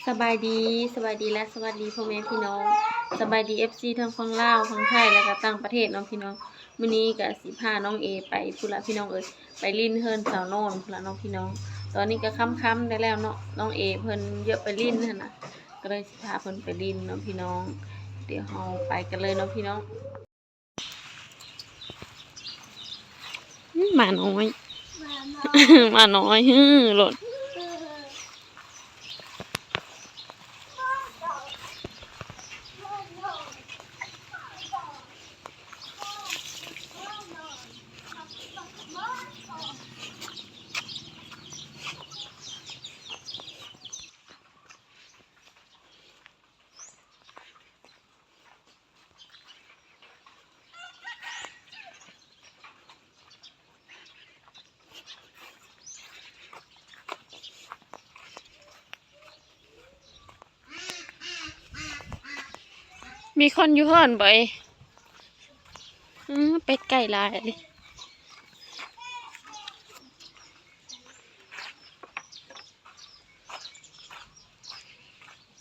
ສະບາຍດີ ສະບາຍດີ ແລະ ສະຫວັດດີພໍ່ແມ່ພີ່ນ້ອງ ສະບາຍດີ ເອັຟຊີ ທັງຝັ່ງລາວ ຝັ່ງໄທ ແລະກະຕ່າງປະເທດເນາະພີ່ນ້ອງ. ມື້ນີ້ກະຊິພານ້ອງເອໄປພຸ້ນລະພີ່ນ້ອງເອີຍ ໄປຫຼິ້ນເຮືອນສາວໂນນພຸ້ນລະເນາະພີ່ນ້ອງ. ຕອນນີ້ກະຄ່ຳໆໄດ້ແລ້ວເນາະ ນ້ອງເອເພິ່ນຢາກໄປຫຼິ້ນຫັ້ນນະ ກະເລີຍຊິພາເພິ່ນໄປຫຼິ້ນເນາະພີ່ນ້ອງ. ດຽວເຮົາໄປກັນເລີຍເນາະພີ່ນ້ອງ. ອືມ ໝານ້ອຍ ໝານ້ອຍ ຫື ໂລດ. ມີຄົນຢູ່ເຮືອນບໍ່ເອ? ອື ເປັດໄກ່ຫຼາຍເດ.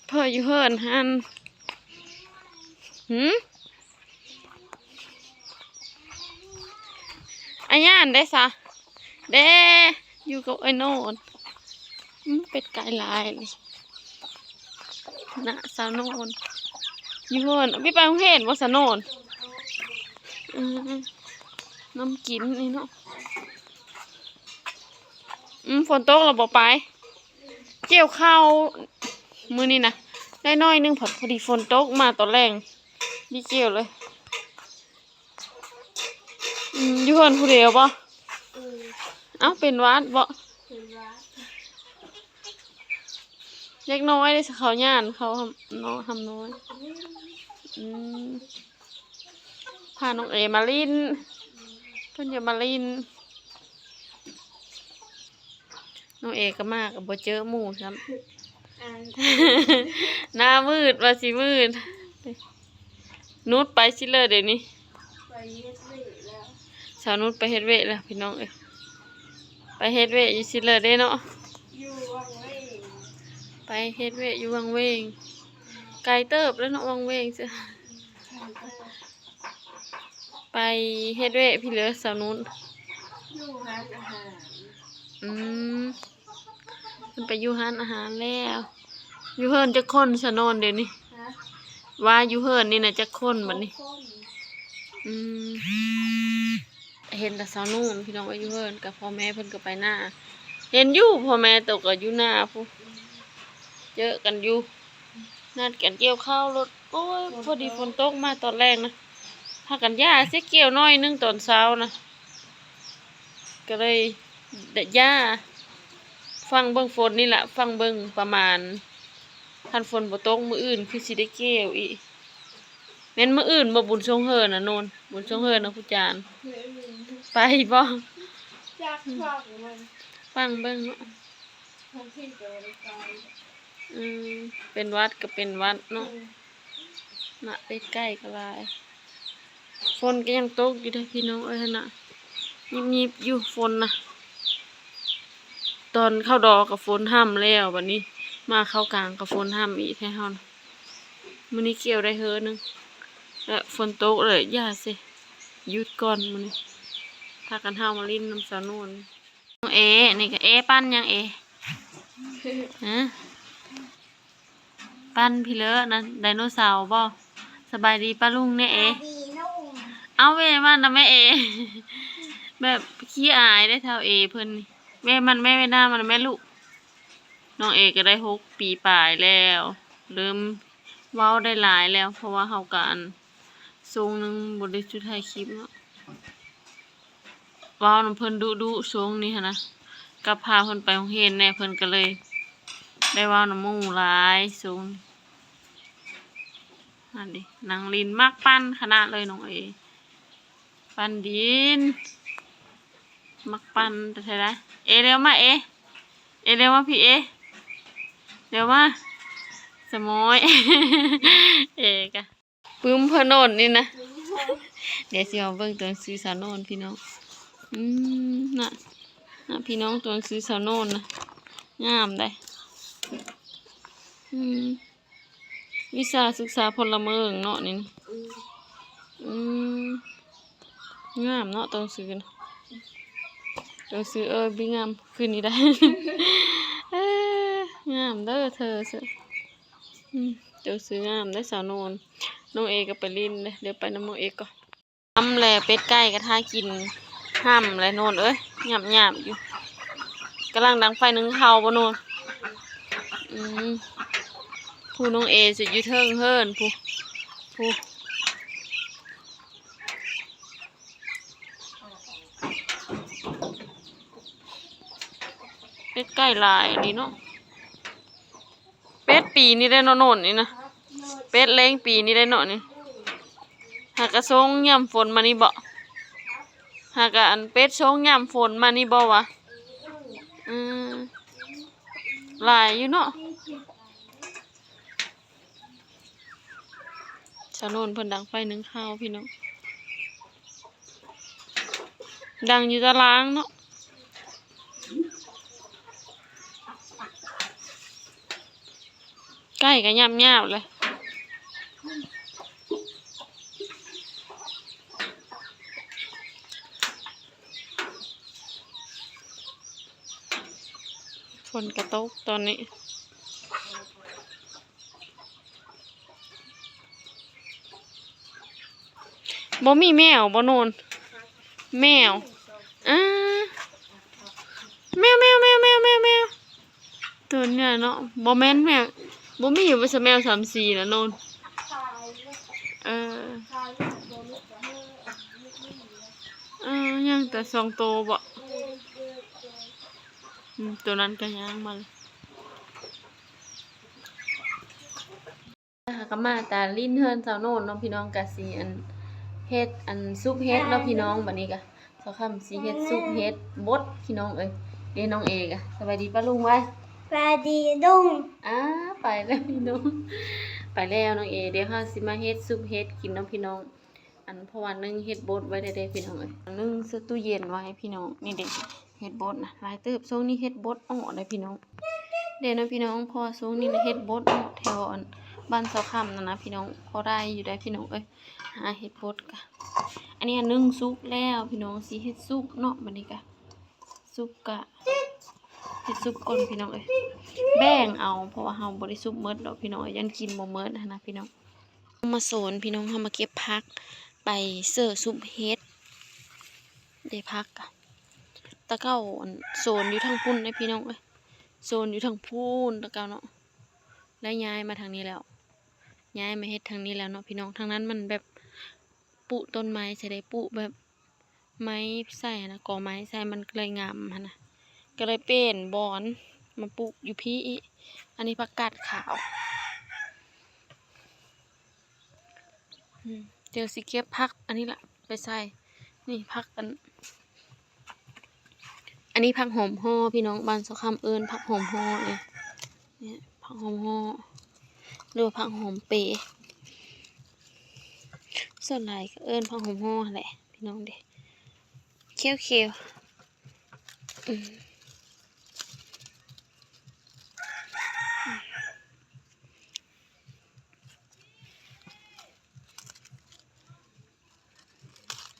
ພໍ່ຢູ່ເຮືອນຫັ້ນ. ຫື? ອາຍານເດ້ສະ? ເດ້ ຢູ່ກັບອ້າຍໂນນ. ອືມ ເປັດໄກ່ຫຼາຍນີ້ ນະ ສາວໂນນ ຢູ່ເຮືອນ. ບໍ່ໄປໂຮງຮຽນບໍ່ ສາວໂນນ? ອືມ ນຳກິນນີ້ເນາະ. ອືມ ຝົນຕົກແລ້ວບໍ່ໄປ ກ່ຽວເຂົ້າມື້ນີ້ນະ ໄດ້ໜ້ອຍໜຶ່ງ ພໍ ພໍດີຝົນຕົກມາຕອນແລງ ບໍ່ກ່ຽວເລີຍ. ອືມ ຢູ່ເຮືອນຜູ້ດຽວບໍ່? ເອີ ເອົ້າ ເປັນຫວັດບໍ່? ເປັນຫວັດ ເດັກນ້ອຍເດ້ ເຂົາຢ້ານ ເຂົາເນາະ ຮ່ຳນ້ອຍ. ອືມ ພານ້ອງເອມາຫຼິ້ນ ເພິ່ນຢາກມາຫຼິ້ນ. ນ້ອງເອກໍມາກໍບໍ່ເຈີໝູ່ຊ້ຳ ອາຍ ໜ້າມືດ ວ່າຊິມືດ. ນຸດໄປຊິເລີດດຽວນີ້ ໄປເຮັດວຽກແລ້ວ ສາວນຸດໄປເຮັດວຽກແລ້ວພີ່ນ້ອງເອີຍ. ໄປເຮັດວຽກຢູ່ຊິເລີດເດ້ເນາະ ຢູ່ວັງເວງ ໄປເຮັດວຽກຢູ່ວັງເວງ ໄກເຕີບແລ້ວເນາະ ວັງເວງ ໄກເຕີບ. ໄປເຮັດວຽກພີ້ເລີ ສາວນຸດ ຢູ່ຮ້ານອາຫານ. ອືມ ເພິ່ນໄປຢູ່ຮ້ານອາຫານແລ້ວ. ຢູ່ເຮືອນຈັກຄົນ ສາວໂນນ ດຽວນີ້? ຮະ? ວ່າຢູ່ເຮືອນນີ້ນະຈັກຄົນບັດນີ້? ສອງຄົນ. ອືມ ເຫັນແຕ່ສາວໂນນ ພີ່ນ້ອງເອີຍ ຢູ່ເຮືອນກັບພໍ່ແມ່ ເພິ່ນກໍໄປນາ. ເຫັນຢູ່ ພໍ່ແມ່ໂຕກໍຢູ່ນາພຸ້ນ ເຈີກັນຢູ່ ນັດກັນກ່ຽວເຂົ້າໂລດ. ໂອ້ຍ ຝົນຕົກ ພໍດີຝົນຕົກມາຕອນແລງນະ ພາກັນຢ່າຊິກ່ຽວໜ້ອຍໜຶ່ງຕອນເຊົ້ານະ ກໍເລີຍໄດ້ຢ່າ. ຟັງເບິ່ງຝົນນີ້ລະ ຟັງເບິ່ງປະມານ ຄັນຝົນບໍ່ຕົກມື້ອື່ນຄືຊິໄດ້ກ່ຽວອີກ. ແມ່ນມື້ອື່ນບໍ່ ບຸນຊົງເຮີນະໂນນ ບຸນຊົງເຮີນະຜູ້ຈານ ໄປບໍ່? ຈັກ ຟັງເບິ່ງ ຟັງເບິ່ງເນາະ. ອືມ ເປັນຫວັດກໍເປັນຫວັດເນາະ. ອືມ ນະ ເປັດໄກ່ກໍຫຼາຍ. ຝົນກໍຍັງຕົກຢູ່ເດ້ພີ່ນ້ອງເອີຍ ຫັ້ນນະ ຍິບໆຢູ່ຝົນນະ. ຕອນເຂົ້າດອກກໍຝົນຮ່ຳແລ້ວ ບັດນີ້ມາເຂົ້າກາງກໍຝົນຮ່ຳອີກແທ້ເຮົານະ. ມື້ນີ້ກ່ຽວໄດ້ເຮີໜຶ່ງ ແລະ ຝົນຕົກເລີຍ ຢ່າຊິ ຢຸດກ່ອນມື້ນີ້. ພາກັນເຮົາມາຫຼິ້ນນຳສາວໂນນ. ເອ ນີ້ກໍເອ ປັ່ນຫຍັງເອ? ຮະ? ປັ່ນພີ້ເລີນະ ໄດໂນເສົາບໍ່? ສະບາຍດີປ້າລຸງແດ່ເອ. ເອົາ ເວມານຳແມ່ເອ ແບບຂີ້ອາຍເດ້ ທ້າວເອເພິ່ນນີ້. ເວມານຳແມ່ ເວນາມານຳແມ່ລູກ. ນ້ອງເອກໍໄດ້ຫົກປີປາຍແລ້ວ ເລີ່ມເວົ້າໄດ້ຫຼາຍແລ້ວ ເພາະວ່າເຮົາກໍ ອັນ ຊ່ວງໜຶ່ງບໍ່ໄດ້ຈຸດຖ່າຍຄລິບເນາະ ເວົ້ານຳເພິ່ນດຸໆ ຊ່ວງນີ້ຫັ້ນນະ ກັບພາເພິ່ນໄປໂຮງຮຽນແດ່ ເພິ່ນກໍເລີຍໄດ້ເວົ້ານຳໝູ່ຫຼາຍຊ່ວງນີ້. ຫັ້ນເດ ນັ່ງຫຼິ້ນ ມັກປັ່ນຂະໜາດເລີຍນ້ອງເອ ປັ່ນດິນ ມັກປັ່ນແທ້ໆ. ເອ ເລວມາເອ ເອ ເລວມາພີ້ເອ ເລວມາ ສະໝອຍ ເອກະ ປຶ້ມເພິ່ນໂອນນີ້ນະ. ດຽວຊິມາເບິ່ງຕົວໜັງສືສາວໂນນພີ່ນ້ອງ. ອືມ ນະ ນະ ພີ່ນ້ອງ ຕົວໜັງສືສາວໂນນນະ ງາມໃດ. ອືມ ວິຊາສຶກສາພົນລະເມືອງເນາະນີ້ນະ. ອືມ ອືມ ງາມເນາະ ໂຕໜັງສືນະ ໂຕໜັງສື ເອີ ບີງາມ ຄືນີ້ໄດ໋. ເອີ ງາມເດີເທີ ອືມ ໂຕໜັງສືງາມເດີສາວໂນນ. ນ້ອງເອກໍໄປຫຼິ້ນເດີ ດຽວໄປນຳນ້ອງເອກ່ອນ. ຫ້ຳແລ ເປັດໄກ່ກໍຖ້າກິນ ຫ້ຳແລໂນນເອີຍ ຫຍາບໆຢູ່. ກຳລັງດັງໄຟໜຶ້ງເຂົ້າບໍ່ໂນນ? ອືມ ຜູ້ນ້ອງເອຊິຢູ່ເທິງເຮືອນ ຜູ້ ຜູ້ ເປັດໄກ່ຫຼາຍອີ່ຫຼີເນາະ. ເປັດປີນີ້ໄດ້ເນາະໂນນນີ້ນະ ເປັດແລ້ງປີນີ້ໄດ້ເນາະນີ້. ຫາກະຊົງຍາມຝົນມານີ້ເບາະ ຫາກະອັນເປັດຊົງຍາມຝົນມານີ້ເບາະວະ. ອືມ ຫຼາຍຢູ່ເນາະ. ສາວໂນນເພິ່ນດັງໄຟໜຶ້ງເຂົ້າພີ່ນ້ອງ ດັງຢູ່ຕາລາງເນາະ. ໄກ່ກໍຫຍາບໆແຫຼະ. ຝົນກະຕົກຕອນນີ້. ບໍ່ມີແມວບໍ່ໂນນ? ແມວ ອາ ແມວ ແມວ ແມວ ແມວ ແມວ ໂຕນີ້ເນາະ. ບໍ່ແມ່ນແມວ ບໍ່ມີຢູ່ບໍ່ຊະ ແມວສາມສີນະໂນນ. ເອີ ເອີ ຍັງແຕ່ສອງໂຕເບາະ. ອືມ ໂຕນັ້ນກໍຍ່າງມາແລ້ວ. ຫາກະມາຕາຫຼິ້ນເຮືອນສາວໂນນເນາະພີ່ນ້ອງ ກະຊິອັນ ເຮັດອັນຊຸບເຫັດເນາະພີ່ນ້ອງ. ບັດນີ້ກະສາວຄຳຊິເຮັດຊຸບເຫັດບົດພີ່ນ້ອງເອີຍ. ເດ້ນ້ອງເອກະ ສະບາຍດີປ້າລຸງໄວ້. ສະບາຍດີລຸງ. ອາ ໄປແລ້ວພີ່ນ້ອງ ໄປແລ້ວນ້ອງເອ. ດຽວເຮົາຊິມາເຮັດຊຸບເຫັດກິນເນາະພີ່ນ້ອງ. ອັນ ເພາະວ່າໜຶ້ງເຫັດບົດໄວ້ແລ້ວເດ້ພີ່ນ້ອງເອີຍ ໜຶ້ງໃສ່ຕູ້ເຢັນໄວ້ພີ່ນ້ອງ. ນີ້ເດ້ເຫັດບົດນະ ຫຼາຍເຕີບ. ຊ່ວງນີ້ເຫັດບົດອອກເດ້ພີ່ນ້ອງ ເດ້ເນາະພີ່ນ້ອງ ເພາະວ່າຊ່ວງນີ້ນະເຫັດບົດອອກແຖວອັນບ້ານສາວຄຳນັ້ນນະພີ່ນ້ອງ. ພໍໄດ້ຢູ່ໄດ໋ພີ່ນ້ອງເອີຍ ຫາເຫັດບົດກະ. ອັນນີ້ອັນໜຶ້ງສຸກແລ້ວພີ່ນ້ອງ ຊິເຮັດຊຸບເນາະ. ບັດນີ້ກະຊຸບກະເຮັດຊຸບກ່ອນພີ່ນ້ອງເອີຍ ແບ່ງເອົາ ເພາະວ່າເຮົາບໍ່ໄດ້ຊຸບໝົດດອກພີ່ນ້ອງເອີຍ ຢ້ານກິນບໍ່ໝົດຫັ້ນນະພີ່ນ້ອງ. ມາສວນພີ່ນ້ອງ ເຮົາມາເກັບຜັກໄປເສີຊຸບເຫັດ. ໄດ້ຜັກກະ ແຕ່ເກົ່າອັນ ສວນຢູ່ທາງພຸ້ນເດ້ພີ່ນ້ອງເອີຍ ສວນຢູ່ທາງພຸ້ນແຕ່ເກົ່າເນາະ ແລ້ວຍ້າຍມາທາງນີ້ແລ້ວ ຍ້າຍມາເຮັດທາງນີ້ແລ້ວເນາະພີ່ນ້ອງ. ທາງນັ້ນມັນແບບ ປູກຕົ້ນໄມ້ໃສ່ ໄດ້ປູກແບບໄມ້ໃສ່ຫັ້ນນະ ກໍໄມ້ໃສ່ ມັນກໍເລີຍງາມຫັ້ນນະ ກໍເລີຍປ່ຽນບ່ອນມາປູກຢູ່ພີ້ອີກ. ອັນນີ້ຜັກກາດຂາວ. ອືມ ດຽວຊິເກັບຜັກອັນນີ້ລະໄປໃສ່. ນີ້ຜັກອັນ ອັນນີ້ຜັກຫອມຫໍ່ພີ່ນ້ອງ ບ້ານສາວຄຳເອີ້ນຜັກຫອມຫໍ່ນີ້. ນີ້ຜັກຫອມຫໍ່ ຫຼືວ່າຜັກຫອມເປ ສ່ວນຫຼາຍກໍເອີ້ນຜັກຫອມຫໍ່ຫັ້ນແຫຼະພີ່ນ້ອງເດ້. ຂຽວໆ ອືມ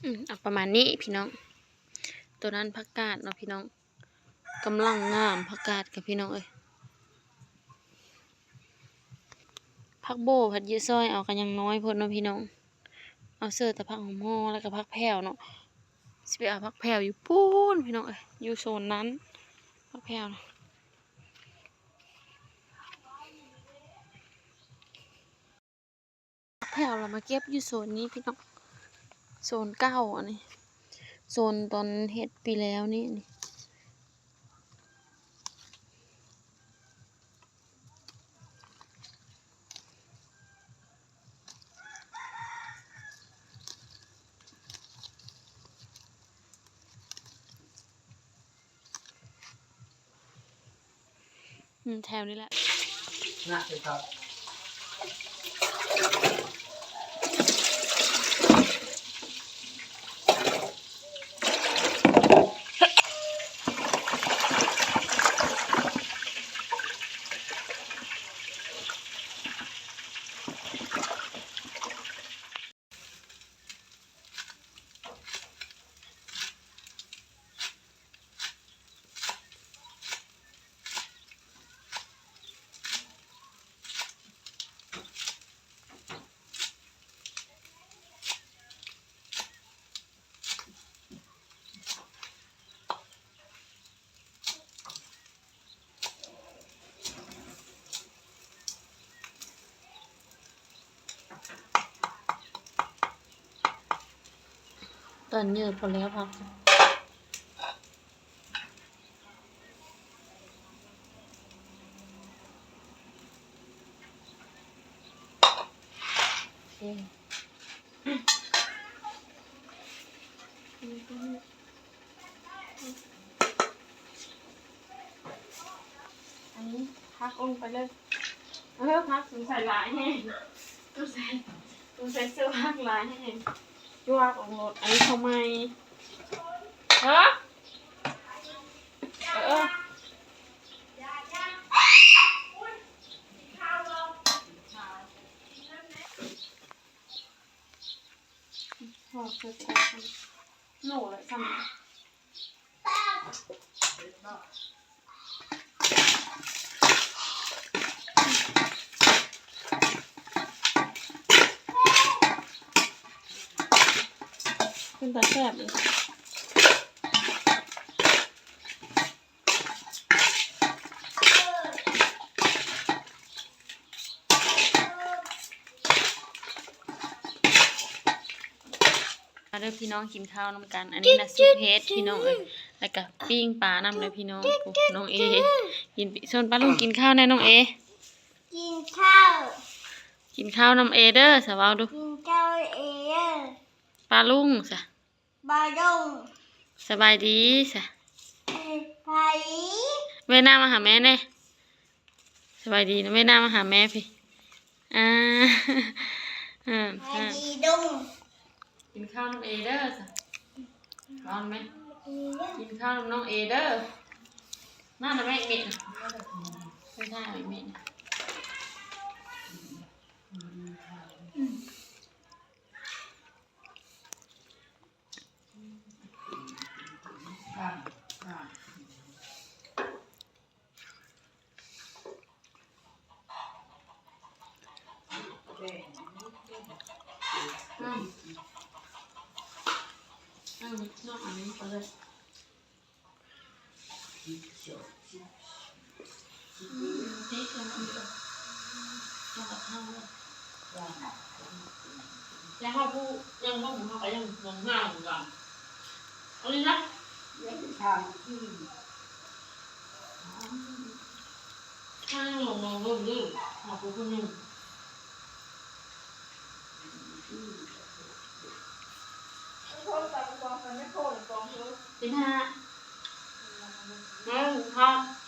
ອືມ ເອົາປະມານນີ້ພີ່ນ້ອງ. ໂຕນັ້ນຜັກກາດເນາະພີ່ນ້ອງ ກຳລັງງາມຜັກກາດກະພີ່ນ້ອງເອີຍ. ຜັກໂບພັດຢືດຊອຍເອົາກະຍັງນ້ອຍໂພດເນາະພີ່ນ້ອງ ເອົາເສີແຕ່ຜັກຫອມຫໍ່ ແລ້ວກະຜັກແພ້ວເນາະ. ຊິໄປເອົາຜັກແພ້ວຢູ່ພຸ້ນພີ່ນ້ອງເອີຍ ຢູ່ໂຊນນັ້ນ ຜັກແພ້ວນະ. ແພ້ວລະມາເກັບຢູ່ໂຊນນີ້ພີ່ນ້ອງ ໂຊນເກົ່າອັນນີ້ ໂຊນຕອນເຮັດປີແລ້ວນີ້ ນີ້. ອືມ ແຖວນີ້ແຫຼະ. ອ ຕອນເຍີ້ພອແລ້ວພັກ ໂອເຄ. ອັນນີ້ພັກລົງໄປເລີຍ. ເອີ ພັກສົງໄສຫຼາຍແຮງ ສົງໄສ ສົງໄສຊື້ພັກຫຼາຍແຮງ ລວກລົງໂລດ. ອັນນີ້ເຂົ້າໃໝ່ ເອີ ເອີ ເອີ ໂນແຫຼະ ຊ່ຳ ເປັນຕາແຊບເລີຍ. ມາເດີພີ່ນ້ອງ ກິນເຂົ້ານຳກັນ. ອັນນີ້ນະຊຸບເຫັດພີ່ນ້ອງເອີຍ ແລ້ວກະປີ້ງປານຳເດີພີ່ນ້ອງ. ໂອ້ ນ້ອງເອ ກິນ ຊົນປ້າລຸງກິນເຂົ້າແດ່ນ້ອງເອ. ກິນເຂົ້າ ກິນເຂົ້ານຳເອເດີ ສະ ເວົ້າດູ ກິນເຂົ້າເອເດີ ປ້າລຸງສະ. ບາດົງ ສະບາຍດີຊະ ສະບາຍດີ. ເວຍໜ້າມາຫາແມ່ແດ່ ສະບາຍດີນະ. ເວຍໜ້າມາຫາແມ່ພີ້ ອ່າ ສະບາຍດີດົງ. ກິນເຂົ້ານຳເອເດີຊະ ຮ້ອນໄໝ? ກິນເຂົ້ານຳນ້ອງເອເດີ. ມານະແມ່ ເມະ ໄປຖ້າເມະ. ແຕ່ເຮົາຜູ້ຍັງບໍ່ຮູ້ ເຮົາກະຍັງມອງໜ້າຢູ່ວ່າ ອັນນີ້ນະ ຍັງຖາມອີກ ຖ້າຍັງມອງໆເບິ່ງເດີ ເຮົາຜູ້ຄົນໜຶ່ງ. ສິບຫ້າ ໜຶ່ງ ສອງ ສາມ.